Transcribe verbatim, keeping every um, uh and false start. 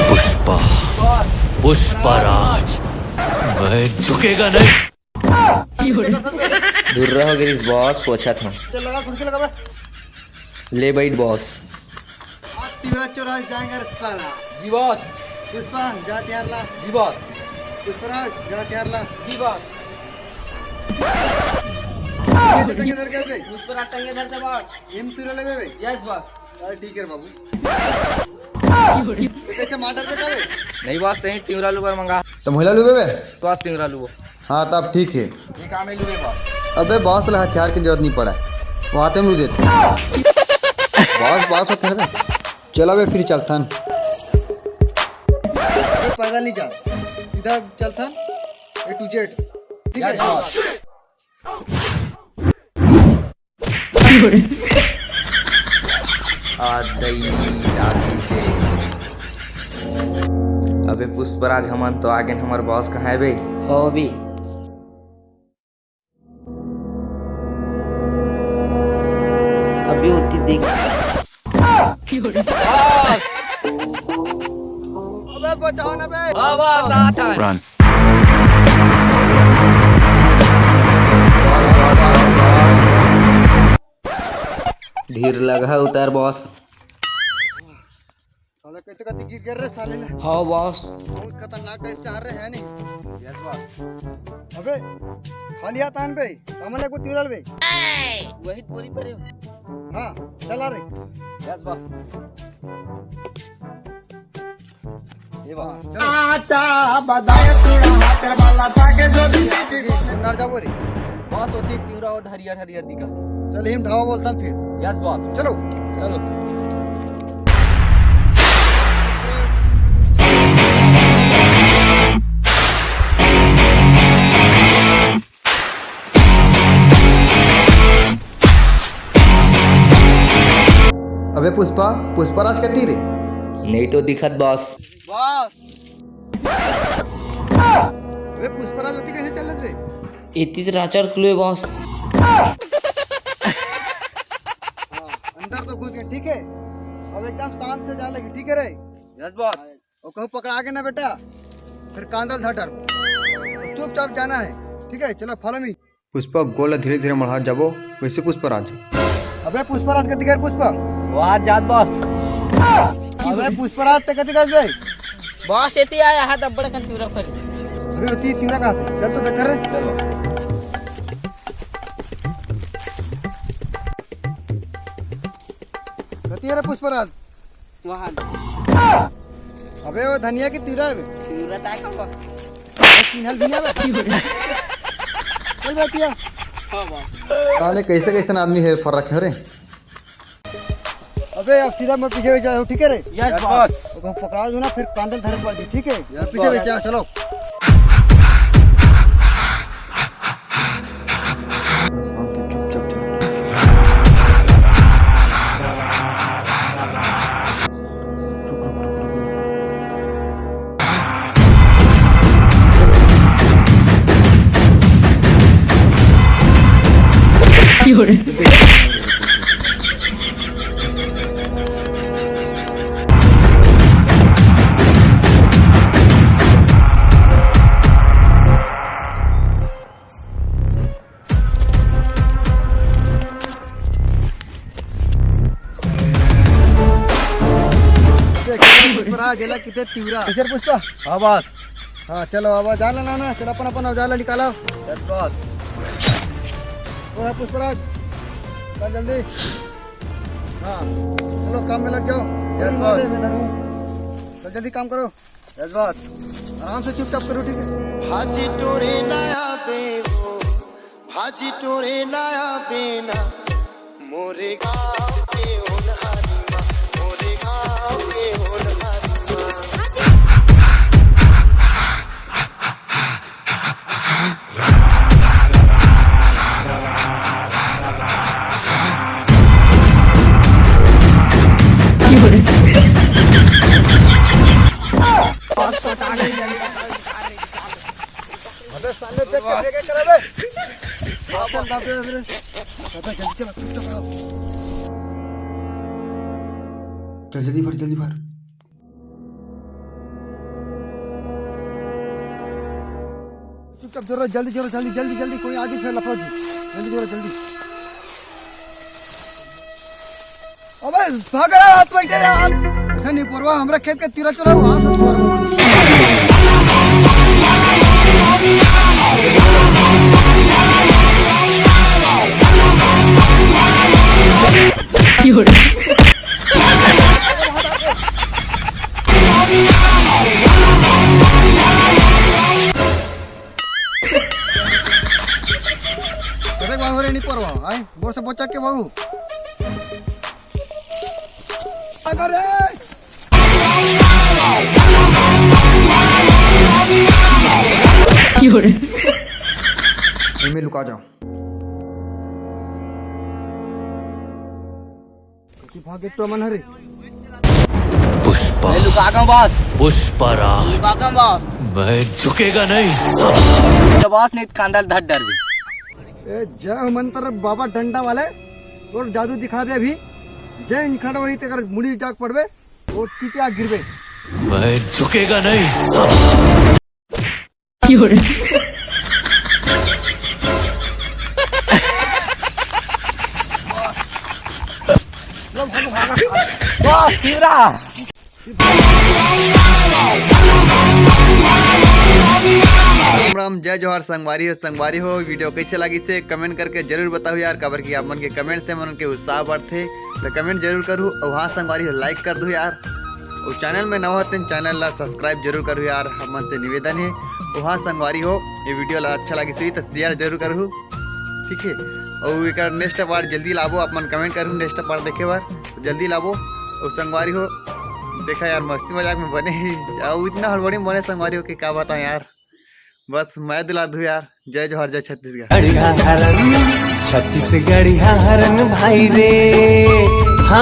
पुष्पा, पुष्पराज, मैं झुकेगा नहीं। दूर रहो गिरीश बॉस, पोछत हूँ। चल लगा, कुर्सी लगा बे। ले बैठ बॉस। आज तिवरा चौरा जाएंगे रे साला। जी बॉस। पुष्पा, जा तैयार ला। जी बॉस। पुष्पराज, जा तैयार ला। जी बॉस। ये टंगे धर के बे। पुष्पराज टंगे धर दे बॉस। एम तिवरा लेबे बे। Yes boss. चल ठीक है बाबू। तो कैसे मार डरबे का बे? नहीं बॉस, तहीं तिवरा लूबर मंगा। तो महिला लूबे बे? बॉस तिवरा लूबो। हाँ, तब ठीक है। ये काम है लूबे बॉस। अबे बॉस ला हथियार की जरूरत नहीं पड़ा है, वो आते में लू देते। बॉस, बॉस होते हैं बे। चला बे, फिर चलथन। अबे पैदल नहीं जा, सीधा चलथन, ए टू जेड। ठीक है? Yes boss. आ दई लागी से। अबे पुष्पराज, हमन तो आगे, हमर बॉस कहाँ है बे? हो बे। अबे ओती देख। बॉस। अबे बचाओ ना बे। हाँ बॉस, आ था। Run। धीर लगा उतर बॉस। साले कते कते गिर गिर रे साले ले। हाँ बॉस। बहुत खतरनाक टाइप से आ रहे हैं नहीं। Yes boss. अबे खाली हाथ आन बे, हमले को तिवरा लेबे। वही बोरी पर है। हाँ, चला रे। Yes boss. ये बॉस। हाँ, चलो। अच्छा, बताए तू हाथ वाला ताके जो दिखा दी। इमरान जाबो रे। बॉस, ओती तिवरा और हरियर हरियर दिखा। चल, हिम ढाबा बोलता फिर। Yes boss. चलो। चलो। अबे पुष्पा, पुष्पराज कती रे? नहीं तो दिखत बॉस। बॉस। अबे पुष्पराज ओती कैसे चलत रे? एती तो राचर खुले बॉस। हाँ, अंदर तो घुस गए, ठीक है? अब एकदम शांत से जाने लगी, ठीक है रे? Yes boss. और कहूँ पकड़ा के ना बेटा, फिर कांदल धर डरबो। चुपचाप जाना है, ठीक है? चलो follow me। पुष्पा गोड़ ला धीरे धीरे मढ़ात जाबो। वैसे पुष्पराज। अबे पुष्पराज कति कर पुष्पा? वहाँ जात बॉस। अबे पुष्पराज ते कति कर बे? बॉस एती आया हाथ अब बड़ा कंचूरा पर। अबे ओती तिवरा कहाँ से? चल तो देख रे। चलो। कति रे पुष्पराज? वहाँ। अबे वो धनिया की तिवरा है बे। तिवरा ताय का बा? अबे चिन्हल भी नहीं बे। चल बेटिया। हाँ बा। साले कैसे कैसे आदमी है फर रखे हो रे। अबे अब सीधा मैं पीछे जाओ, ठीक है रे? Yes boss. तो पकड़ा दो ना, फिर कांदल धरे पड़ जी, ठीक है? यस पीछे बॉस। जाओ, चलो। शांत, चुपचाप चलो, चुपचाप। रुक, रुक, रुक, रुक, रुक। देख, पुष्पराज, एला किते तिवरा। कैसे पुष्पा? हाँ बॉस। हाँ, चलो, अब औजार ला लाना, चलो अपन, अपन औजार ला निकालो। Yes boss. ओ है पुष्पराज, चल जल्दी। हाँ, चलो काम में लग जाओ। Yes boss. मैं इधर हूँ, चल जल्दी काम करो। Yes boss. आराम से चुपचाप करो, ठीक है? भाजी टोरे ना आवे वो, भाजी टोरे ना आवे ना, मोरे गाँव के होनहारी माँ, मोरे गाँव के होनहारी माँ। अबे साले देख के देख के करे बे। बाप रे, बाप रे, बाप रे। अबे जल्दी चला, चुपचाप रहो। चल जल्दी भर, जल्दी भर। चुप, जोर, जल्दी, जोर, जल्दी, जल्दी, जल्दी, कोई आगे से लफड़ा जी। जल्दी, जोर, जल्दी। अबे, भाग रहा, हाथ बैठे यार। ऐसा नहीं परवा, हमरा खेत के तीरा चोरा, वहां से तोर। अरे बाबू रे, नहीं परवा, आए, बोर से बचा के बाबू। अगर एमे लुका जाओ। कि भागे तो मन हरे। पुष्पा, मैं लुका गया बॉस। पुष्पा राज, लुका गया बॉस। मैं झुकेगा नहीं साला। जब बॉस नहीं कांदा धर डर भी। ए, जय हो मंत्र बाबा डंडा वाले, और जादू दिखा दे अभी। जय इन खड़ा वही तेकर मुड़ी जाग पड़बे, और चीटिया गिरबे। मैं झुकेगा नहीं साला। वाह, शिवरा। राम राम, जय जोहार संगवारी हो। संगवारी हो, वीडियो कैसे लगी से कमेंट करके जरूर बताओ यार, काबर कि आप मन के कमेंट से मन के उत्साह बढ़थे। तो कमेंट जरूर करू, और हाँ संगवारी हो, लाइक कर दो यार। और चैनल में नवा होते हैं, चैनल ला सब्सक्राइब जरूर करू यार, हमन से निवेदन है। और हाँ संगवारी हो, ये वीडियो ला अच्छा लगी सही तो शेयर जरूर करू, ठीक है। और एक नेक्स्ट पार्ट जल्दी लाबो, आप मन कमेंट करू नेक्स्ट पार्ट देखे बर, जल्दी लाबो। और संगवारी हो, देखा यार, मस्ती मजाक में बने ही, और इतना हड़बड़ी में बने संगवारी हो कि क्या बताऊं यार। बस मैं दुला दू यार। जय जोहार, जय छत्तीसगढ़। गढ़िया हरन, छत्तीसगढ़िया हरन भाई रे।